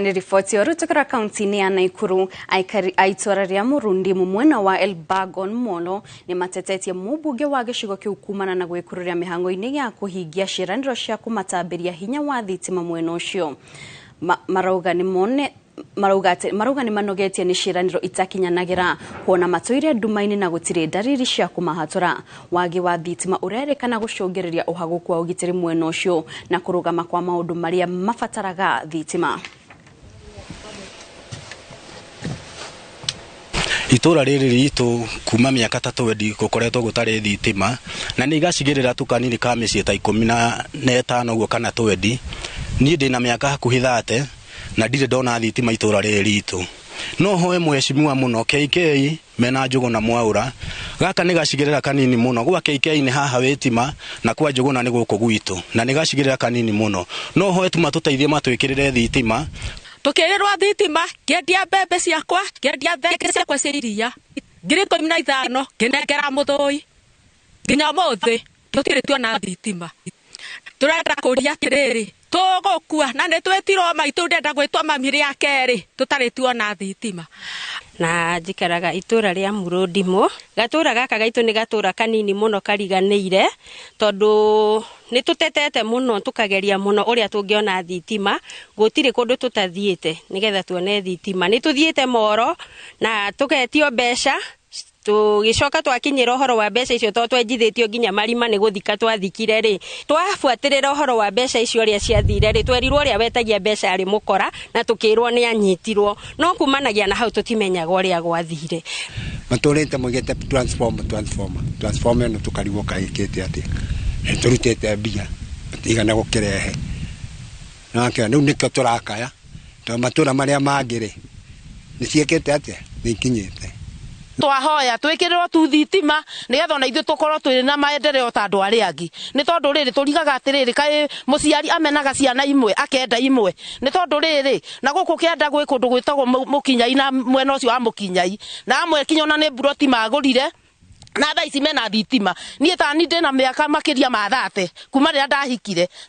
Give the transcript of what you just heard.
Ni riboti ya rutokera kaunti-inĩ ya Naikuru. Aikari a itũra rĩa Mũrundimu mwena wa Elbagon Molo nĩ matetetie mũmbunge wa gĩcigo kĩu kumana na gwĩkururia mĩhang'o-inĩ ya kũhingia ciĩranĩro cia kũmatambĩria hinya wa thitima mwena ũcio. Marauga nĩ mone marauga nĩ manogetie nĩ ciĩranĩro itakinyanagĩra, kuona matũire nduma-inĩ na gũtirĩ ndariri cia kũmahatũra. Wagi wa thitima ũrerĩkana gũcũngĩrĩria ũhagũku wa ũgitĩri mwena ũcio na kũrũgama kwa maũndũ marĩa mabataraga thitima. Itũra rĩrĩ ritũ kuma mĩaka ta 20 gũkoretwo gũtarĩ thitima, na nĩ gacigĩrĩra tu kanini ka mĩciĩ ta 15 ũguo kana 20. Niĩ ndĩna mĩaka hakuhĩ 30 na ndirĩ ndona thitima itũra rĩrĩ ritũ. No hoe mheshimiwa mũno KK mena Njũgũna Mwaũra, gaka nĩ gacigĩrĩra kanini mũno. Gwa KK nĩ haha wĩtima na kwa Njũgũna nĩ gũkũ gwitũ, na nĩ gacigĩrĩra kanini mũno. No hoe tu matũteithie matwĩkĩrĩre thitima. Tukĩrĩrwo thitima, ngĩendia mbembe ciakwa, ngĩendia thenge ciakwa cia iria 15,000, ngĩnengera mũthũi. Nginya ũmũthĩ tũtirĩ tuona thitima. Tũrenda kũria atĩrĩrĩ, tũgũkua na nĩ twĩtirwo maitũ, ndenda gwĩtwo mami rĩa kerĩ tũtarĩ tuona thitima. Na njikaraga itũra rĩa Mũrũndimũ. Gatũra gaka gaitũ nĩ gatũra kanini mũno kariganĩire, tondũ nĩ tũtetete mũno, tũkageria mũno ũrĩa tũngĩona thitima. Gũtirĩ kũndũ tũtathiĩte nĩgetha tuone thitima. Nĩ tũthiĩte Moro na tũgetio mbeca, tũgĩcoka twakinyĩra ũhoro wa mbeca icio tondũ twenjithĩtio nginya marima nĩ gũthika twathikire rĩ. Twabuatĩrĩra ũhoro wa mbeca icio ũrĩa ciathire rĩ, twerirwo ũrĩa wetagia mbeca arĩ mũkora na tũkĩrwo nĩ anyitirwo, no kumanagia na hau tũtimenyaga ũrĩa gwathire. Matũrĩte moigĩte transformer, transformer, transformer ĩno tũkarigwo kaĩkĩte atĩa, nĩ tũrutĩte mbia matigana gũkĩrehe. Nake rĩu nĩkĩo tũrakaya, tondũ matũra marĩa mangĩ rĩ, nĩ ciĩkĩte atĩa, nĩ ikinyĩte. Twahoya twĩkĩrĩrwo tu thitima nĩgetha ona ithuĩ tũkorwo twĩ na maendeleo ta andũ arĩa angĩ. Nĩ tondũ rĩrĩ tũrigaga atĩrĩrĩ, kaĩ mũciari amenaga ciana imwe akenda imwe, nĩ tondũ rĩrĩ na gũkũ kĩanda gwĩ kũndũ gwĩtagwo Mũkinyai na mwena ũcio wa Mũkinyai, na amwe kinya ona nĩ mburoti magũrire na thaa ici mena thitima. Niĩ ta niĩ ndĩna mĩaka makĩria ma 30 kuma rĩrĩa ndahikire.